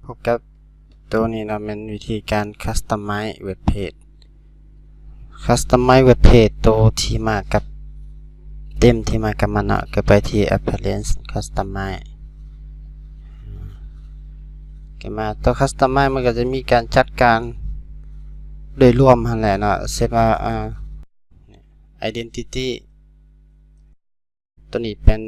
ພົບກັບໂຕນີ້ເນາະ ແມ່ນວິທີການ customize web page customize web page ໂຕທີ່ມາກັບ theme ທີ່ມາກັບມັນເນາະ ກໍໄປທີ່ appearance customize ກໍມາໂຕ customize ມັນກໍຈະມີການຈັດການໂດຍລວມຫັ້ນແຫຼະເນາະ ເຊັ່ນວ່າ identity ຕົວນີ້ເປັນ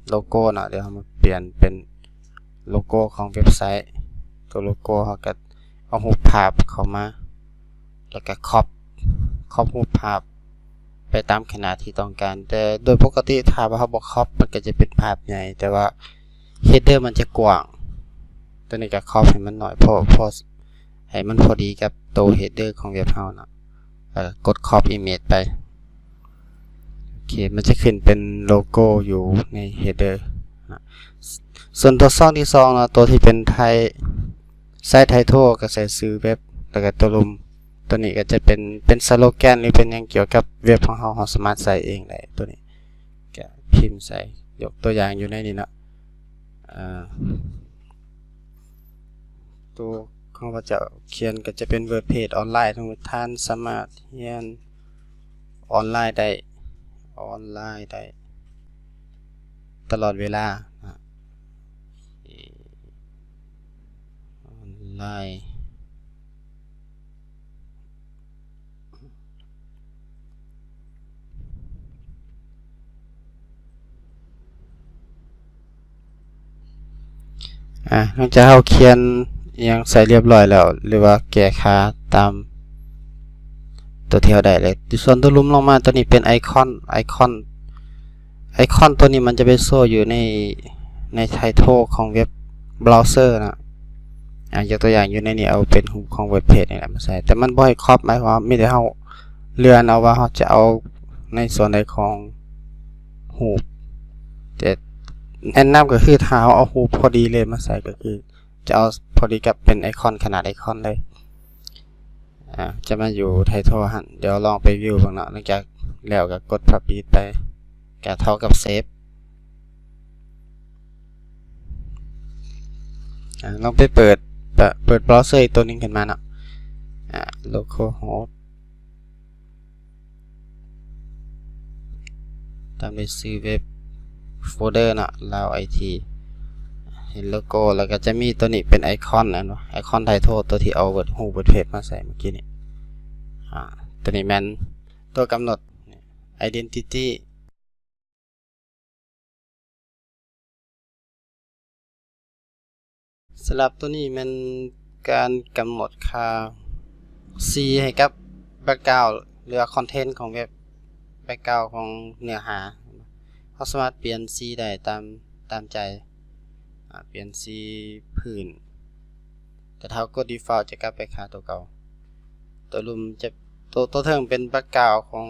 ໂລໂກ້ເນາະ ດຽວເຮົາມາປ່ຽນເປັນໂລໂກ້ຂອງເວັບໄຊ. ຕົວໂລໂກ້ເຮົາກໍເອົາຮູບພາບເຂົ້າມາ ແລ້ວກໍ crop crop ຮູບພາບໄປຕາມຂະໜາດທີ່ຕ້ອງການ. ແຕ່ໂດຍປົກກະຕິຖ້າວ່າເຮົາບໍ່ crop ມັນກໍຈະເປັນພາບໃຫຍ່ ແຕ່ວ່າ header ມັນຈະກວ້າງ. ຕົວນີ້ກໍ crop ໃຫ້ມັນໜ້ອຍ ພໍ ພໍ ໃຫ້ມັນພໍດີກັບໂຕ header ຂອງເວັບເຮົາເນາະ ແລ້ວກໍກົດ crop image ໄປ. ໂອເຄ ມັນຈະຂຶ້ນເປັນໂລໂກ້ຢູ່ໃນ header ນະ. ສ່ວນຕົວຊ່ອງທີສອງເນາະ ຕົວທີ່ເປັນ site title ກໍໃສ່ຊື່ເວັບ ແລ້ວກໍຕົວລຸ່ມ. ຕົວນີ້ກໍຈະເປັນ ເປັນ slogan ຫຼືເປັນຫຍັງກ່ຽວກັບເວັບຂອງເຮົາ ເຮົາສາມາດໃສ່ເອງໄດ້. ຕົວນີ້ກໍພິມໃສ່ ຍົກຕົວຢ່າງຢູ່ໃນນີ້ເນາະ ອາ ຕົວຂອງພະເຈົ້າຂຽນກໍຈະເປັນ WordPress ອອນລາຍ ທັງໝົດ ທ່ານສາມາດຮຽນອອນລາຍໄດ້ ອອນລາຍໄດ້ຕະຫຼອດເວລານະ ອອນລາຍ. ອາ ຫຼັງຈາກເຮົາຂຽນອີ່ຫຍັງໃສ່ລຽບຮ້ອຍແລ້ວ ຫຼືວ່າແກ້ຄ່າຕາມຕົວທີ່ເຮົາໄດ້ແລ້ວ ສ່ວນຕົວລຸ່ມລົງມາ ຕົວນີ້ເປັນໄອຄອນ ໄອຄອນ ໄອຄອນຕົວນີ້ມັນຈະໄປໂຊຢູ່ໃນ ໃນ title ຂອງເວັບ browser ນະ. ອາ ຍົກຕົວຢ່າງຢູ່ໃນນີ້ ເອົາເປັນຮູບຂອງ WordPress ນີ້ແຫຼະມາໃສ່ ແຕ່ມັນບໍ່ໃຫ້ crop ໝາຍຄວາມວ່າມີແຕ່ເຮົາເລື່ອນເອົາວ່າເຮົາຈະເອົາໃນສ່ວນໃດຂອງຮູບ. ແຕ່ແນະນຳກໍຄືຖ້າເຮົາເອົາຮູບພໍດີເລີຍມາໃສ່ ກໍຄືຈະເອົາພໍດີກັບເປັນໄອຄອນ ຂະໜາດໄອຄອນເລີຍ. ອາ ຈະມາຢູ່ title ຫັ້ນ ດຽວລອງໄປ view ເບິ່ງເນາະ. ຫຼັງຈາກແລ້ວກໍກົດ publish ໄປ ກໍເທົ່າກັບ save. ອາ ລອງໄປເປີດ ເປີດ browser ອີກຕົວໜຶ່ງຂຶ້ນມາເນາະ ອາ localhost ຕາມດ້ວຍຊື່ເວັບ folder ເນາະ Lao IT. ເຫັນໂລໂກ້ ແລ້ວກໍຈະມີຕົວນີ້ເປັນໄອຄອນ ເຫັນບໍ່ ໄອຄອນ title ຕົວທີ່ເອົາເວີດ ຮູບ WordPress ມາໃສ່ເມື່ອກີ້ນີ້. ອາ ຕົວນີ້ແມ່ນຕົວກຳນົດ identity. ສຳລັບຕົວນີ້ແມ່ນການກຳນົດຄ່າສີໃຫ້ກັບ background ຫຼືວ່າ content ຂອງເວັບ background ຂອງເນື້ອຫາ. ເຮົາສາມາດປ່ຽນສີໄດ້ຕາມ ຕາມໃຈ ອາ ປ່ຽນສີພື້ນ ແຕ່ຖ້າເຮົາກົດ default ຈະກັບໄປຄ່າຕົວເກົ່າ. ຕົວລຸ່ມຈະ ຕົວ ຕົວເທິງເປັນ background ຂອງ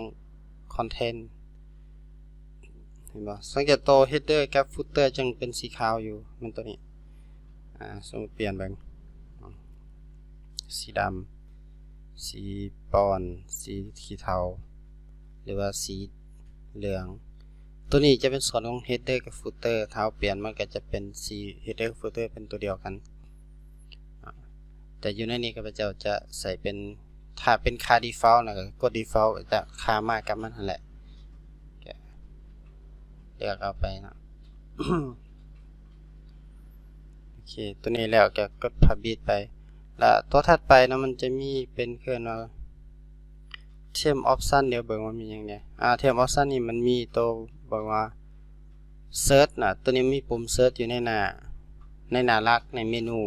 content ເຫັນບໍ່? ສັງເກດໂຕ header ກັບ footer ຍັງເປັນສີຂາວຢູ່ ແມ່ນຕົວນີ້. ອາ ສົມມຸດປ່ຽນເບິ່ງ ສີດຳ ສີປ່ອນ ສີຂີ້ເທົາ ຫຼືວ່າສີເຫຼືອງ. ຕົວນີ້ຈະເປັນສ່ວນຂອງ header ກັບ footer ຖ້າເຮົາປ່ຽນມັນກໍຈະເປັນສີ header footer ເປັນຕົວດຽວກັນ. ອາ ແຕ່ຢູ່ໃນນີ້ຂ້າພະເຈົ້າຈະໃສ່ເປັນ ຖ້າເປັນຄ່າ default ນະ ກໍກົດ default ຈະຄ່າມາກັບມັນຫັ້ນແຫຼະ ເລືອກເອົາໄປເນາະ. ໂອເຄ ຕົວນີ້ແລ້ວກໍກົດ publish ໄປ ລະຕົວຖັດໄປເນາະ ມັນຈະມີເປັນເອີ້ນວ່າ theme option ດຽວເບິ່ງວ່າມີຫຍັງແດ່. ອາ theme option ນີ້ມັນມີໂຕເບິ່ງວ່າ search ນະ ຕົວນີ້ມີປຸ່ມ search ຢູ່ໃນໜ້າ ໃນໜ້າຫຼັກ ໃນເມນູ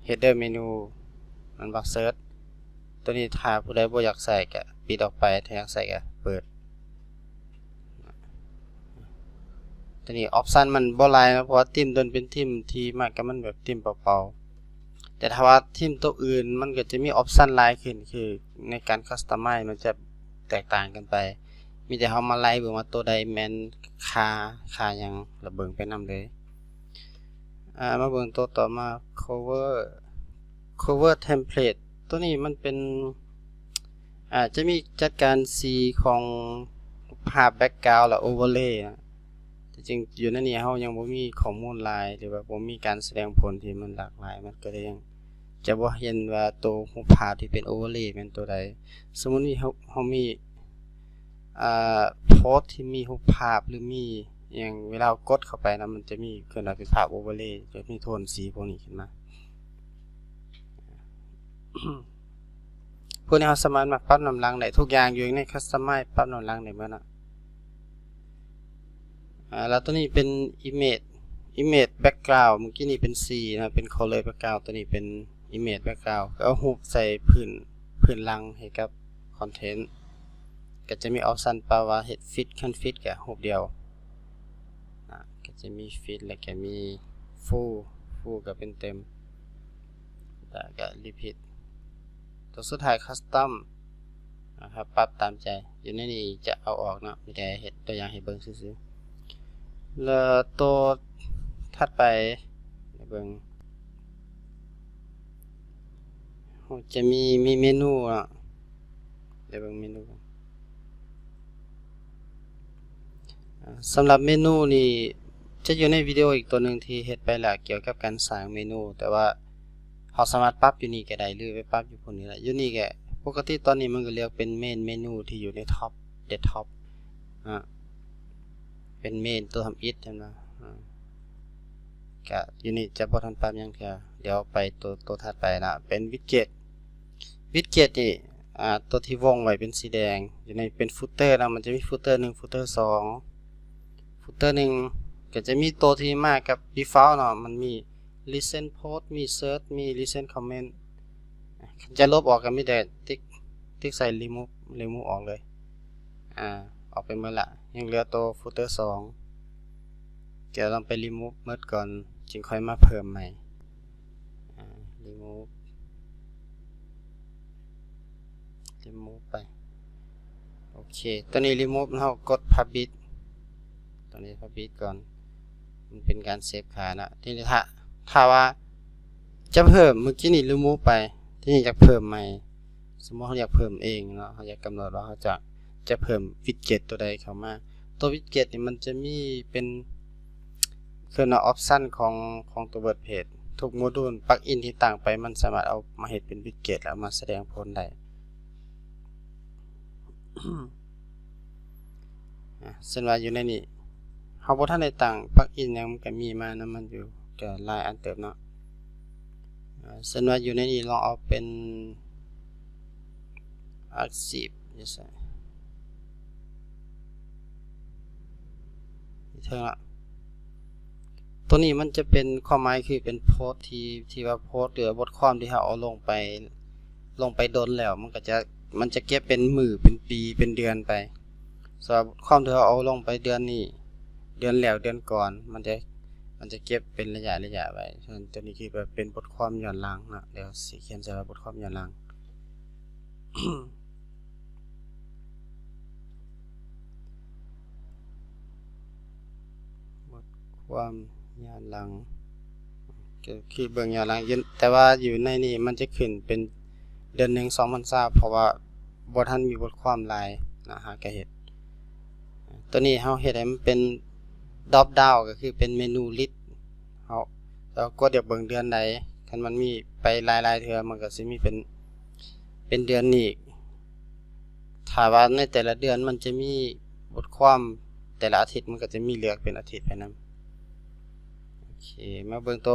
header ເມນູ ມັນວ່າ search. ຕົວນີ້ຖ້າຜູ້ໃດບໍ່ຢາກໃຊ້ກໍປິດອອກໄປ ຖ້າຢາກໃຊ້ກໍເປີດ. ຕົວນີ້ option ມັນບໍ່ຫຼາຍເນາະ ເພາະວ່າທີມຕົວນີ້ເປັນທີມທີ່ມັກກະມັນແບບທີມເປົ່າໆ. ແຕ່ຖ້າວ່າທີມຕົວອື່ນ ມັນກໍຈະມີ option ຫຼາຍຂຶ້ນ ຄືໃນການ customize ມັນຈະແຕກຕ່າງກັນໄປ. ມີແຕ່ເຮົາມາໄລ່ເບິ່ງວ່າຕົວໃດແມ່ນຄ່າ ຄ່າຫຍັງ ລະເບິ່ງໄປນຳເລີຍ. ອາ ມາເບິ່ງຕົວຕໍ່ມາ cover cover template ຕົວນີ້ມັນເປັນ ອາ ຈະມີຈັດການສີຂອງພາບ background ແລະ overlay ນະ. ຈະ ຈຶ່ງຢູ່ໃນນີ້ເຮົາຍັງບໍ່ມີຂໍ້ມູນຫຼາຍ ຫຼືວ່າບໍ່ມີການສະແດງຜົນທີ່ມັນຫຼາກຫຼາຍ ມັນກໍເລີຍຍັງຈະບໍ່ເຫັນວ່າໂຕຮູບພາບທີ່ເປັນ overlay ແມ່ນໂຕໃດ. ສົມມຸດມີເຮົາ ເຮົາມີ ອ່າ ໂພສທີ່ມີຮູບພາບ ຫຼືມີຫຍັງ ເວລາເຮົາກົດເຂົ້າໄປນະ ມັນຈະມີຂຶ້ນວ່າເປັນພາບ overlay ຈະມີໂທນສີພວກນີ້ຂຶ້ນມາ. ພວກນີ້ເຮົາສາມາດມາປັບນຳຫຼັງໄດ້ ທຸກຢ່າງຢູ່ໃນ Customize ປັບນຳຫຼັງໄດ້ໝົດເນາະ. ອ່າ ແລ້ວຕົວນີ້ເປັນ Image Image Background ເມື່ອກີ້ນີ້ເປັນສີເນາະ ເປັນ Color Background ຕົວນີ້ເປັນ Image Background ກໍເອົາຮູບໃສ່ພື້ນ ພື້ນຫຼັງໃຫ້ກັບ Content ກໍຈະມີ option ປະວ່າເຮັດ Fit ຄັນ Fit ກໍຮູບດຽວ ອ່າ ກໍຈະມີ Fit ແລ້ວກໍມີ Full Full ກໍເປັນເຕັມ ແລ້ວກໍ Repeat ຕົວສຸດທ້າຍ Custom ນະຄັບ ປັບຕາມໃຈ. ຢູ່ໃນນີ້ຈະເອົາອອກເນາະ ມີແຕ່ເຮັດຕົວຢ່າງໃຫ້ເບິ່ງຊື່ໆ. ແລ້ວໂຕຖັດໄປ ໃຫ້ເບິ່ງ ຈະມີ ມີເມນູເນາະ ໃຫ້ເບິ່ງເມນູ. ສຳລັບເມນູນີ້ຈະຢູ່ໃນວິດີໂອອີກຕົວໜຶ່ງທີ່ເຮັດໄປແລ້ວ ກ່ຽວກັບການສ້າງເມນູ ແຕ່ວ່າເຮົາສາມາດປັບຢູ່ນີ້ກໍໄດ້ ຫຼືໄປປັບຢູ່ພຸ້ນນີ້ລະ. ຢູ່ນີ້ກໍປົກກະຕິຕອນນີ້ມັນກໍເລືອກເປັນ Main Menu ທີ່ຢູ່ໃນ Top Desktop ນະ ເປັນ Main ຕົວທຳອິດ ເຫັນບໍ່? ກະຢູ່ນີ້ຈະບໍ່ທັນປັບຫຍັງເທື່ອ ດຽວໄປໂຕ ໂຕຖັດໄປນະ ເປັນ Widget Widget ນີ້ ອ່າ ຕົວທີ່ວົງໄວ້ເປັນສີແດງ ຢູ່ໃນເປັນ Footer ນະ ມັນຈະມີ Footer ໜຶ່ງ Footer ສອງ Footer ໜຶ່ງ ກໍຈະມີຕົວທີ່ມາກັບ Default ເນາະ ມັນມີ Recent Post ມີ Search ມີ Recent Comment ຄັນຈະລົບອອກກໍມີແຕ່ຕິກ ຕິກໃສ່ Remove Remove ອອກເລີຍ ອ່າ ອອກໄປໝົດລະ ຍັງເຫຼືອໂຕ Footer ສອງ ກໍຕ້ອງໄປ Remove ໝົດກ່ອນ ຈຶ່ງຄ່ອຍມາເພີ່ມໃໝ່. ອ່າ remove remove ໄປ ໂອເຄ ຕົວນີ້ remove ເຮົາກົດ publish ຕົວນີ້ publish ກ່ອນ ມັນເປັນການເຊບຄ່າເນາະ. ທີນີ້ຖ້າ ຖ້າວ່າຈະເພີ່ມ ເມື່ອກີ້ນີ້ remove ໄປ ທີນີ້ຢາກເພີ່ມໃໝ່ ສົມມຸດເຮົາຢາກເພີ່ມເອງເນາະ ເຮົາຢາກກຳນົດວ່າເຮົາຈະ ຈະເພີ່ມ Widget ຕົວໃດເຂົ້າມາ. ຕົວ Widget ນີ້ມັນຈະມີເປັນ ເອີ້ນວ່າ option ຂອງ ຂອງຕົວ WordPress ທຸກໂມດູນ plugin ທີ່ຕັ້ງໄປ ມັນສາມາດເອົາມາເຮັດເປັນ Widget ແລ້ວເອົາມາສະແດງຜົນໄດ້. ອ່າ ເຊັ່ນວ່າຢູ່ໃນນີ້ ເຮົາບໍ່ທັນໄດ້ຕັ້ງ plugin ຫຍັງ ມັນກໍມີມານຳມັນຢູ່ ກໍຫຼາຍອັນເຕີບເນາະ. ອ່າ ເຊັ່ນວ່າຢູ່ໃນນີ້ ລອງເອົາເປັນ Archive ຢູ່ໃສ ເທິງລະ ຕົວນີ້ມັນຈະເປັນ ຄວາມໝາຍຄືເປັນໂພສທີ່ ທີ່ວ່າໂພສ ຫຼືບົດຄວາມທີ່ເຮົາເອົາລົງໄປ ລົງໄປດົນແລ້ວ ມັນກໍຈະ ມັນຈະເກັບເປັນມື້ ເປັນປີ ເປັນເດືອນໄປ. ສຳລັບບົດຄວາມທີ່ເຮົາເອົາລົງໄປເດືອນນີ້ ເດືອນແລ້ວ ເດືອນກ່ອນ ມັນຈະ ມັນຈະເກັບເປັນໄລຍະ ໄລຍະໄວ້. ສະນັ້ນ ຕົວນີ້ຄືວ່າເປັນບົດຄວາມຍ້ອນຫຼັງເນາະ ດຽວຊິຂຽນໃສ່ວ່າບົດຄວາມຍ້ອນຫຼັງ. ບົດຄວາມຍ້ອນຫຼັງ ກໍຄືເບິ່ງຍ້ອນຫຼັງຢູ່ ແຕ່ວ່າຢູ່ໃນນີ້ມັນຈະຂຶ້ນເປັນເດືອນໜຶ່ງ ສອງພັນຊາວ ເພາະວ່າບໍ່ທັນມີບົດຄວາມຫຼາຍນະ ຫາກະເຮັດ. ຕົວນີ້ເຮົາເຮັດໃຫ້ມັນເປັນ drop down ກໍຄືເປັນເມນູ list ເຮົາ ເຮົາກົດຢາກເບິ່ງເດືອນໃດ ຄັນມັນມີໄປຫຼາຍໆເທື່ອ ມັນກໍຊິມີເປັນ ເປັນເດືອນນີ້. ຖ້າວ່າໃນແຕ່ລະເດືອນມັນຈະມີບົດຄວາມ ແຕ່ລະອາທິດມັນກໍຈະມີເລືອກເປັນອາທິດໄປນຳ. ໂອເຄ ມາເບິ່ງໂຕ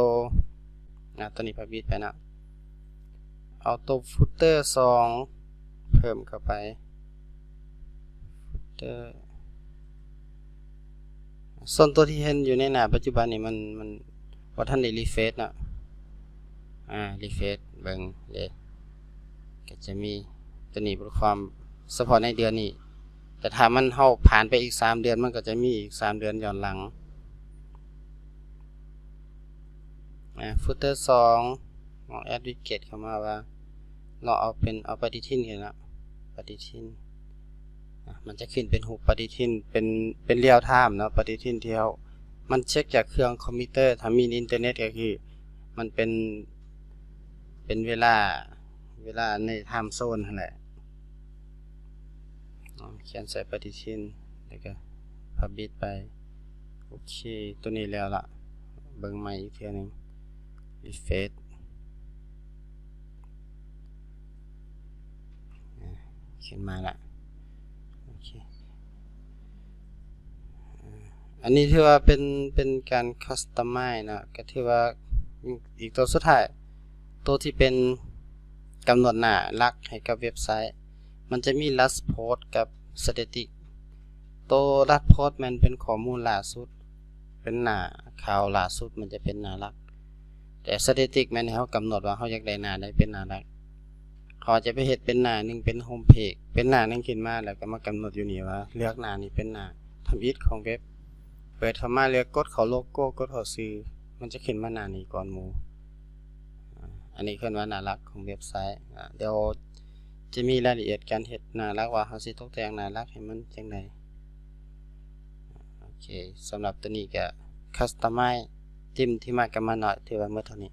ອ່າ ຕົວນີ້ publish ໄປເນາະ ເອົາໂຕ footer ສອງ ເພີ່ມເຂົ້າໄປ footer ສ່ວນຕົວທີ່ເຫັນຢູ່ໃນໜ້າປັດຈຸບັນນີ້ ມັນ ມັນບໍ່ທັນໄດ້ refresh ເນາະ ອ່າ refresh ເບິ່ງເດ້ ກໍຈະມີຕົວນີ້ ບົດຄວາມສະເພາະໃນເດືອນນີ້ ແຕ່ຖ້າມັນ ເຮົາຜ່ານໄປອີກສາມເດືອນ ມັນກໍຈະມີອີກສາມເດືອນຍ້ອນຫຼັງ. ອ່າ footer ສອງ ລອງ add widget ເຂົ້າມາວ່າ ລອງເອົາເປັນ ເອົາປະຕິທິນເນາະ ປະຕິທິນ ອ່າ ມັນຈະຂຶ້ນເປັນຮູບປະຕິທິນ ເປັນ ເປັນ real time ເນາະ ປະຕິທິນທີ່ເຮົາ ມັນເຊັກຈາກເຄື່ອງຄອມພິວເຕີ ຖ້າມີອິນເຕີເນັດກໍຄື ມັນເປັນ ເປັນເວລາ ເວລາໃນ time zone ຫັ້ນແຫຼະ. ຂຽນໃສ່ປະຕິທິນ ແລ້ວກໍ publish ໄປ. ໂອເຄ ຕົວນີ້ແລ້ວລະ ເບິ່ງໃໝ່ອີກເທື່ອໜຶ່ງ refresh ອາ ຂຶ້ນມາລະ ໂອເຄ ອາ ອັນນີ້ຖືວ່າເປັນ ເປັນການ customize ເນາະ ກໍຖືວ່າ ອີກ ອີກຕົວສຸດທ້າຍ ຕົວທີ່ເປັນກຳນົດໜ້າຫຼັກໃຫ້ກັບເວັບໄຊ ມັນຈະມີ last post ກັບ static ໂຕ last post ແມ່ນເປັນຂໍ້ມູນລ່າສຸດ ເປັນໜ້າຂ່າວລ່າສຸດ ມັນຈະເປັນໜ້າຫຼັກ ແຕ່ static ແມ່ນໃຫ້ເຮົາກຳນົດວ່າເຮົາຢາກໄດ້ໜ້າໃດເປັນໜ້າຫຼັກ ເຮົາອາດຈະໄປເຮັດເປັນໜ້າໜຶ່ງເປັນ home page ເປັນໜ້າໜຶ່ງຂຶ້ນມາ ແລ້ວກໍມາກຳນົດຢູ່ນີ້ວ່າເລືອກໜ້ານີ້ເປັນໜ້າທຳອິດຂອງເວັບ ເປີດເຂົ້າມາແລ້ວກົດເຂົ້າໂລໂກ້ ກົດເຂົ້າຊື່ ມັນຈະຂຶ້ນມາໜ້ານີ້ກ່ອນໝູ່ ອາ ອັນນີ້ເອີ້ນວ່າໜ້າຫຼັກຂອງເວັບໄຊ ອາ ດຽວຈະມີລາຍລະອຽດການເຮັດໜ້າຫຼັກວ່າເຮົາຊິຕົກແຕ່ງໜ້າຫຼັກໃຫ້ມັນຈັ່ງໃດ ໂອເຄ ສຳລັບຕົວນີ້ກໍ customize theme ທີ່ມາກັບມັນເນາະ ຖືວ່າໝົດເທົ່ານີ້.